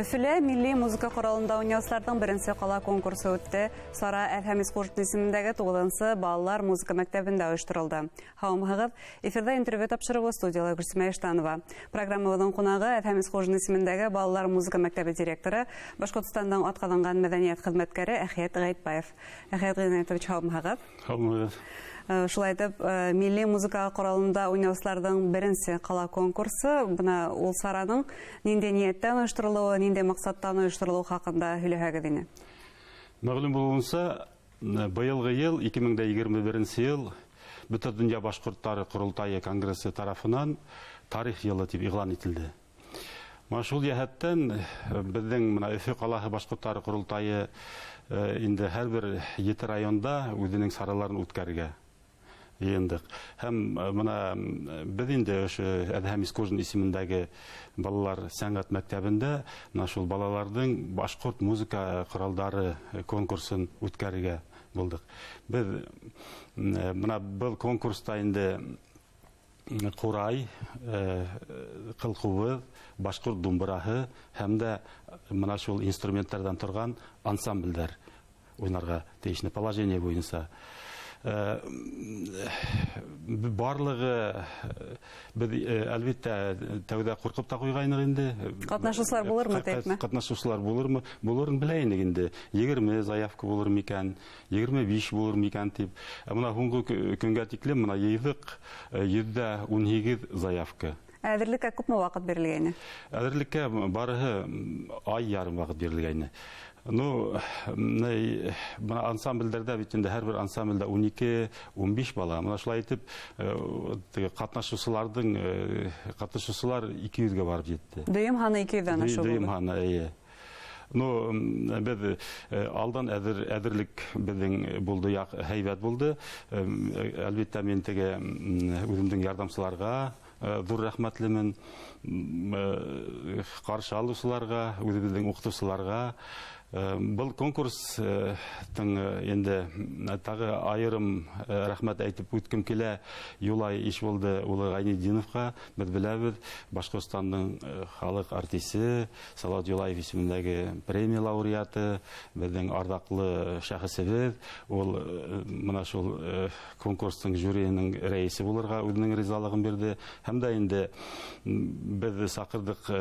Өфөлә милли музыка ҡоралында уйнаусыларҙың беренсе ҡала конкурсы үтте. Сара Әҙһәм Исҡужин исемендәге 9-нсы балалар музыка мәктәбендә ойошторолдо. Һаумыһығыҙ! Эфирҙа интервью тапшырыуы, студияла Гөлсимә Иштанова. Программабыҙҙың ҡунағы Әҙһәм Исҡужин исемендәге балалар музыка мәктәбе директоры, Башҡортостандың атҡаҙанған мәҙәниәт хеҙмәткәре Әхиәт Ғәйетбаев. Әхиәт Ғиниәтович, һаумыһығыҙ! Һаумыһығыҙ! Шулай итеп, милли музыка ҡоралында уйнаусыларҙың беренсе ҡала конкурсы, бына ул сараның ниндәй ниәттән ойошторолоуы, ниндәй маҡсаттан ойошторолоуы хаҡында һөйләһәгеҙ ине. Мәғлүм булыуынса, быйылғы йыл, 2021 йыл, Бөтә донъя башҡорттары ҡоролтайы конгрессы тарафынан тарих йылы тип иғлан ителде. Мына шул йәһәттән беҙҙең мына Өфө ҡалаһы башҡорттары ҡоролтайы инде һәр бер 7 районда үҙенең сараларын үткәрергә йыйындыҡ. Һәм мына беҙ инде ошо Әҙһәм Исҡужин исемендәге балалар сәнғәт мәктәбендә мына шул балаларҙың башҡорт музыка ҡоралдары конкурсын үткәрергә булдыҡ. Беҙ мына был конкурста инде ҡурай, ҡылҡубыҙ, башҡорт думбыраһы һәм дә мына шул инструменттарҙан торған ансамблдәр уйнарға тейешле положение буйынса. Барлығы беҙ, әлбиттә, тәүҙә ҡурҡып та ҡуйғайныҡ инде. Ҡатнашыусылар булырмы, тиепме? Ҡатнашыусылар булырмы? Булырын белә инек инде. 20 заявка булыр микән, 25 булыр микән тип. Ә мына һуңғы көнгә тиклем мына йыйҙыҡ, 118 заявка. Әҙерлеккә күпме ваҡыт бирелгәйне? Әҙерлеккә барыһы ай ярым ваҡыт бирелгәйне. Бына ансамблдәрҙә бит инде һәр бер ансамблдә 12, 15 бала. Мына шулай итеп, теге ҡатнашыусылар 200-гә барып етте. Дөйөм һаны 200-дән ашыу Дөйөм булды. һаны, эйе. Беҙ алдан әҙерлек беҙҙең булды, һәйбәт булды. Әлбиттә, мин теге, үҙемдең ярҙамсыларға ҙур рәхмәтлемен, ҡаршы алыусыларға, үҙебеҙҙең уҡытыусыларға. Был конкурстың инде тағы айырым рәхмәт әйтеп үткем килә Юлай Ишбулды улы Ғәйнетдиновҡа. Беҙ беләбеҙ, Башҡортостандың халыҡ артисы, Салауат Юлаев исемендәге премия лауреаты, беҙҙең арҙаҡлы шәхесебеҙ. Ул мына шул конкурстың жюриының рәйесе булырға үҙенең ризалығын бирҙе. Һәм дә инде беҙ саҡырҙыҡ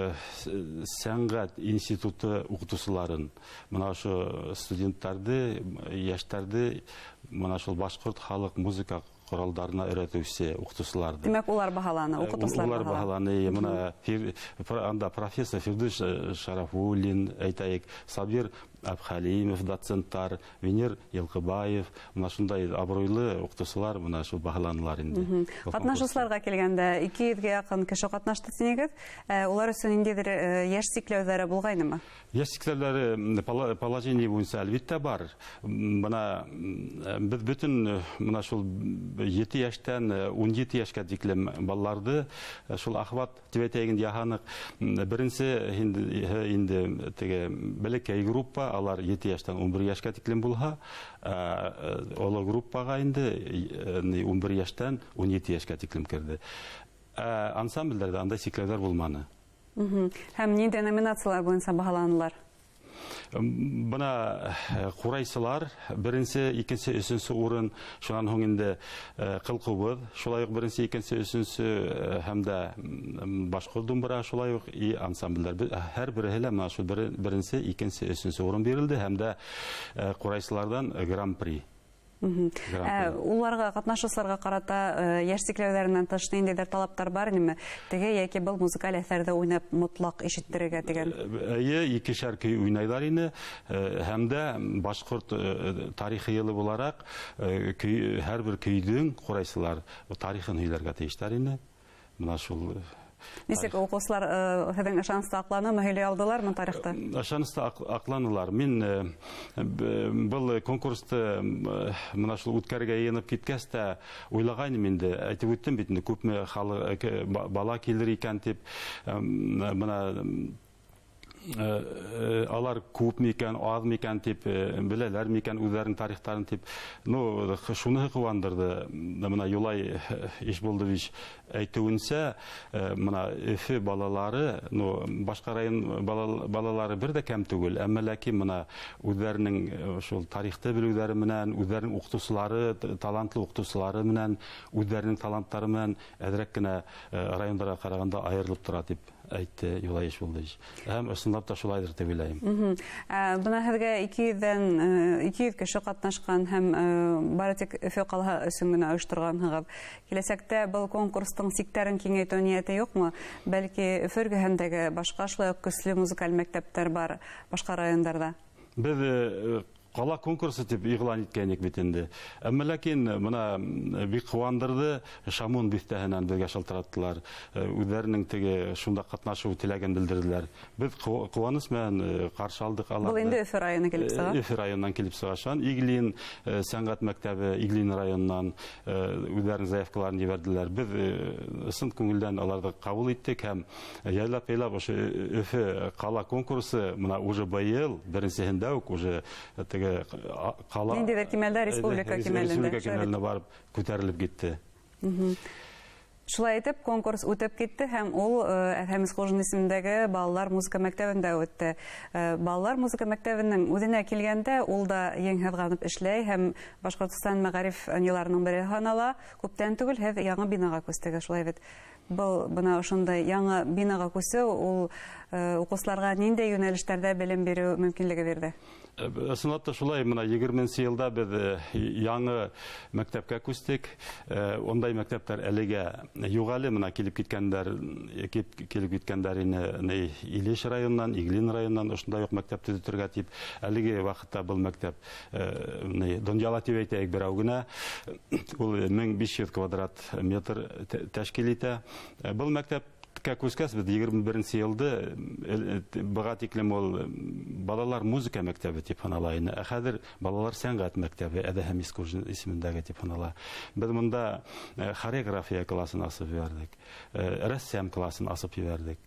сәнғәт институты уҡытыусыларын. Мына ошо студенттарҙы, йәштәрҙе мына шул башҡорт халыҡ музыка ҡоралдарына өйрәтеүсе уҡытыусыларҙы. Тимәк, улар баһаланы, уҡытыусылар Улар баһаланы. баһаланы. Мына анда профессор Фирдүс Шарафуллин, әйтәйек, Сабир Абхалимов доценттар, Венер Йылҡыбаев, мына шундай абруйлы уҡытыусылар мына шул баһаланылар инде. Был Ҡатнашыусыларға конкурста. килгәндә 200-гә яҡын кеше ҡатнашты тинегеҙ. Улар өсөн ниндәйҙер йәш сикләүҙәре булғайнымы? Йәш сикләүҙәре положение буйынса әлбиттә бар. Мына беҙ бөтөн мына шул 7 йәштән 17 йәшкә тиклем балаларҙы шул охват тип әйтәйек инде яһаныҡ. Беренсе инде теге бәләкәй группа, алар 7 йәштән 11 йәшкә тиклем булһа, оло группаға инде 11 йәштән 17 йәшкә тиклем керҙе. Ансамблдәрҙә андай сикләүҙәр булманы. Һәм ниндәй номинациялар буйынса баһаланылар? Бына ҡурайсылар беренсе, икенсе, өсөнсө урын, шунан һуң инде ҡылҡубыҙ, шулай уҡ беренсе, икенсе, өсөнсө һәм дә башҡорт думбыра шулай уҡ и ансамблдәр. Һәр береһе лә мына шул беренсе, икенсе, өсөнсө урын бирелде һәм дә ҡурайсыларҙан гран-при. Гран-при. Уларға, ҡатнашыусыларға ҡарата йәш сикләүҙәренән тыш ниндәйҙер талаптар бар инеме? Теге йәки был музыкаль әҫәрҙе уйнап мотлаҡ ишеттерергә тигән? Эйе, икешәр көй уйнайҙар ине. Һәм дә башҡорт тарихы йылы булараҡ һәр бер көйҙөң ҡурайсылар тарихын һөйләргә тейештәр ине. Мына шул Нисек тарих. уҡыусылар һеҙҙең ышанысты аҡланымы, һөйләй алдылармы тарихты? Ышанысты аҡланылар. Мин был конкурсты мына шул үткәрергә йыйынып киткәс тә уйлағайным инде. Әйтеп үттем бит инде, күпме халык бала килер икән тип. Мына Алар күп микән, аҙ микән тип, беләләр микән үҙҙәренең тарихтарын тип. Ну, шуныһы ҡыуандырҙы. Мына Юлай Ишбулдович әйтеүенсә, мына Өфө балалары, ну, башҡа район балалары бер ҙә кәм түгел, әммә ләкин мына үҙҙәренең шул тарихты белеүҙәре менән, үҙҙәренең уҡытыусылары, талантлы уҡытыусылары менән, үҙҙәренең таланттары менән әҙерәк кенә райондарға ҡарағанда айырылып тора тип әйтте Юлай Ишбулдович. Һәм ысынлап та шулайҙыр тип уйлайым. Бына һеҙгә 200 кеше ҡатнашҡан һәм бары тик Өфө ҡалаһы өсөн генә ойошторғанһығыҙ. Киләсәктә был конкурстың сиктәрен киңәйтеү ниәте юҡмы? Бәлки Өфө эргәһендәге башҡа шулай уҡ көслө музыкаль мәктәптәр бар башҡа райондарҙа? Беҙ ҡала конкурсы тип иғлан иткәйнек бит инде. Әммә ләкин мына бик ҡыуандырҙы, Шамун биҫтәһенән беҙгә шылтыраттылар. Үҙҙәренең теге шунда ҡатнашыу теләген белдерҙеләр. Беҙ ҡыуаныс менән ҡаршы алдыҡ аларҙы. Был инде Өфө районы килеп сыға. Өфө районынан килеп сыға. Шунан Иглин сәнғәт мәктәбе Иглин районынан үҙҙәренең заявкаларын ебәрҙеләр. Беҙ ысын күңелдән аларҙы ҡабул иттек һәм яйлап-яйлап ошо Өфө ҡала конкурсы мына уже быйыл беренсеһендә үк уже теге ҡала ниндәйҙер кимәлдә республика кимәленә барып күтәрелеп китте. Шулай итеп конкурс үтеп китте һәм ул Әҙһәм Исҡужин исемендәге балалар музыка мәктәбендә үтте. Балалар музыка мәктәбенең үҙенә килгәндә ул да ең һыҙғанып эшләй һәм Башҡортостан мәғариф йыларының береһе һанала. Күптән түгел һеҙ яңы бинаға күстегеҙ, шулай бит? Был бына ошондай яңы бинаға күсеү ул уҡыусыларға ниндәй йүнәлештәрҙә белем биреү мөмкинлеге бирҙе? Ысынлап та шулай, мына 20 йылда беҙ яңы мәктәпкә күстек. Ундай мәктәптәр әлегә юҡ әле, мына килеп киткәндәр ине Илеш районынан, Иглин районынан ошондай уҡ мәктәп төҙөтөргә тип. Әлеге ваҡытта был мәктәп донъяла тип әйтәйек берәү генә. Ул 1500 квадрат метр тәшкил итә. Был мәктәп күскәс беҙ 21 йылды быға тиклем ул балалар музыка мәктәбе тип һанала ине. Ә хәҙер балалар сәнғәт мәктәбе Әҙһәм Исҡужин исемендәге тип һанала. Беҙ бында хореография класын асып ебәрҙек, рәссам класын асып ебәрҙек.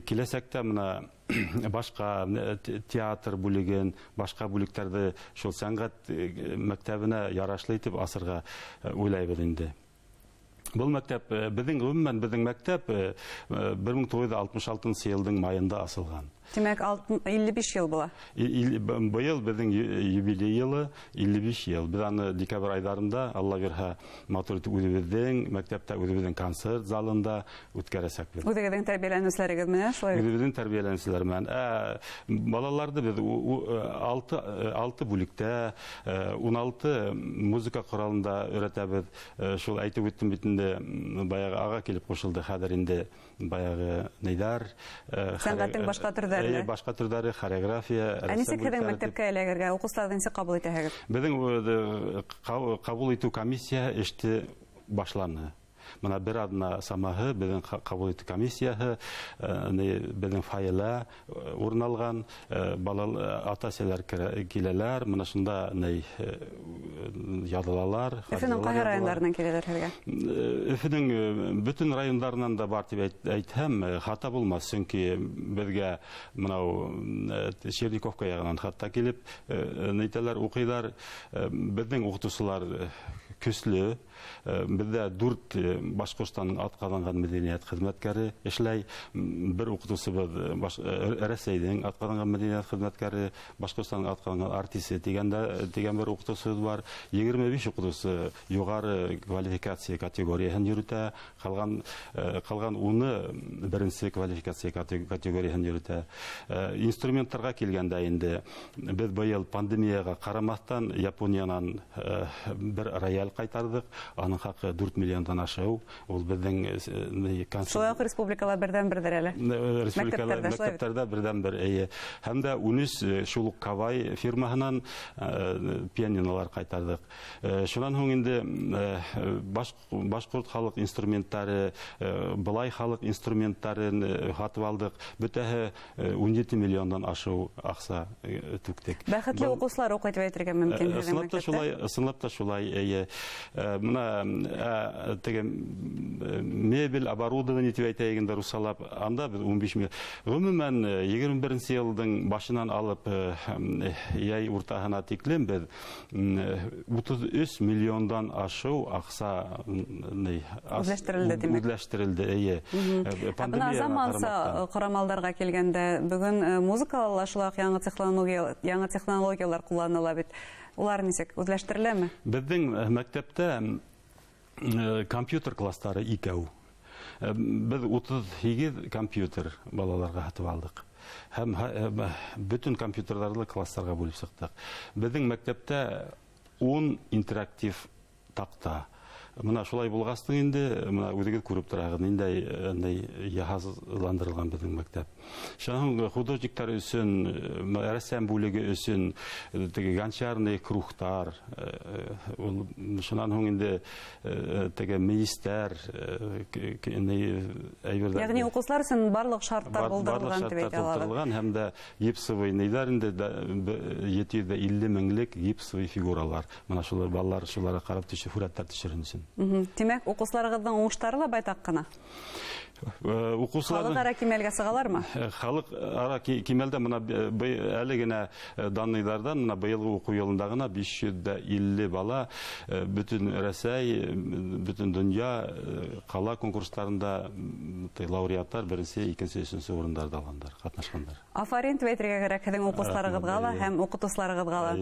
Киләсәктә мына башҡа театр бүлеген, башҡа бүлектәрҙе шул сәнғәт мәктәбенә ярашлы итеп асырға уйлайбыҙ инде. Был мәктәп, беҙҙең ғөмүмән беҙҙең мәктәп 1966 йылдың майында асылған. Тимәк, 55 йыл була. Быйыл беҙҙең юбилей йылы 55 йыл. Беҙ аны декабрь айҙарында, Алла бирһә, матур итеп үҙебеҙҙең мәктәптә, үҙебеҙҙең концерт залында үткәрәсәкбеҙ. Үҙегеҙҙең тәрбиәләнеүселәрегеҙ менән шулай? Үҙебеҙҙең тәрбиәләнеүселәр менән. Балаларҙы беҙ 6 бүлектә, 16 музыка ҡоралында өйрәтәбеҙ. Шул әйтеп үттем бит инде, баяғы аға килеп ҡушылды, хәҙер инде баяғы нейҙәр, сәнғәттең башҡа төрҙәре. Башҡа төрҙәре, хореография. Ә нисек һеҙҙең мәктәпкә эләгергә, уҡыусыларҙы нисек ҡабул итәһегеҙ? Беҙҙең ҡабул итеү комиссияһы эште башланы. Мына бер аҙна самаһы беҙҙең ҡабул итеү комиссияһы, беҙҙең файла урын алған, ата-әсәләр киләләр, мына шунда яҙылалар. Өфөнөң ҡайһы райондарынан киләләр һеҙгә? Өфөнөң бөтөн райондарынан да бар тип әйтһәм, хата булмаҫ, сөнки беҙгә мынау Черниковка яғынан хатта килеп, әйтәләр, уҡыйҙар. Беҙҙең уҡытыусылар көслө. Беҙҙә 4 Башҡортостандың атҡаҙанған мәҙәниәт хеҙмәткәре эшләй. Бер уҡытыусыбыҙ Рәсәйҙең атҡаҙанған мәҙәниәт хеҙмәткәре, Башҡортостандың атҡаҙанған артисы тигән бер уҡытыусыбыҙ бар. 25 уҡытыусы юғары квалификация категорияһын йөрөтә, ҡалған 10-ы беренсе квалификация категорияһын йөрөтә. Инструменттарға килгәндә инде беҙ быйыл пандемияға ҡарамаҫтан Япониянан бер рояль ҡайтарҙыҡ. Аның хаҡы 4 миллиондан ашыу. Ул беҙҙең концерт. Шулай уҡ республикала берҙән-берҙер әле. Республикала мәктәптәрҙә берҙән-бер, эйе. Һәм дә 13 шул уҡ Кавай фирмаһынан пианинолар ҡайтарҙыҡ. Шунан һуң инде башҡорт халыҡ инструменттары, былай халыҡ инструменттарын һатып алдыҡ. Бөтәһе 17 миллиондан ашыу аҡса түктек. Бәхетле уҡыусылар уҡый тип әйтергә мөмкин. Ысынлап та шулай, ысынлап та шулай, эйе. Мына теге мебель, оборудование тип әйтәйек инде русалап, анда беҙ 15 миллион. Ғөмүмән, 21 йылдың башынан алып йәй уртаһына тиклем беҙ 33 миллиондан ашыу аҡса үҙләштерелде, тимәк. Үҙләштерелде, эйе. Бына заманса ҡорамалдарға килгәндә, бөгөн музыкала шулай уҡ яңы технологиялар ҡулланыла бит. Улар нисек үҙләштереләме? Беҙҙең мәктәптә компьютер кластары икәү. Беҙ 38 компьютер балаларға һатып алдыҡ. Һәм бөтөн компьютерҙарҙы кластарға бүлеп сыҡтыҡ. Беҙҙең мәктәптә 10 интерактив таҡта. Мына шулай булғастың инде, мына үҙегеҙ күреп тораһығыҙ, ниндәй йыһазландырылған беҙҙең мәктәп. Шунан һуң художниктар өсөн, рәссам бүлеге өсөн теге гончарный кругтар, ул шунан һуң инде теге мейестәр, әйберҙәр. Йәғни уҡыусылар өсөн барлыҡ шарттар булдырылған тип әйтә алабыҙ. Булдырылған һәм дә гипсовый нейҙәр инде 750 меңлек гипсовый фигуралар. Мына шулар балалар шуларға ҡарап төшө, һүрәттәр төшөрһөн өсөн. Тимәк, уҡыусыларығыҙҙың уңыштары ла байтаҡ ҡына. Уҡыусыларҙың Халыҡ ара кимәлгә сығалармы? Халыҡ ара кимәлдә мына әле генә данныйҙарҙан мына быйылғы уҡыу йылында ғына 550 бала бөтөн Рәсәй, бөтөн донъя ҡала конкурстарында лауреаттар беренсе, икенсе, өсөнсө урындарҙы алғандар, ҡатнашҡандар. Афарин тип әйтергә кәрәк һеҙҙең уҡыусыларығыҙға ла һәм уҡытыусыларығыҙға ла.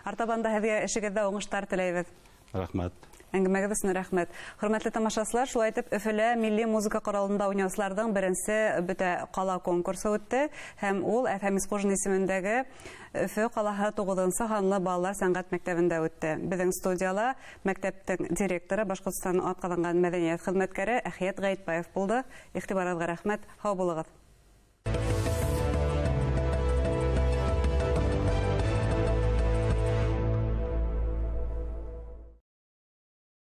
Артабан да һеҙгә эшегеҙҙә уңыштар теләйбеҙ. Рәхмәт. Әңгәмәгеҙ өсөн рәхмәт. Хөрмәтле тамашасылар, шулай итеп Өфөлә милли музыка ҡоралында уйнаусыларҙың беренсе бөтә ҡала конкурсы үтте һәм ул Әҙһәм Исҡужин исемендәге Өфө ҡалаһы 9-нсы һанлы балалар сәнғәт мәктәбендә үтте. Беҙҙең студияла мәктәптең директоры, Башҡортостан атҡаҙанған мәҙәниәт хеҙмәткәре Әхиәт Ғәйетбаев булды. Иғтибарығыҙға рәхмәт. Һау булығыҙ.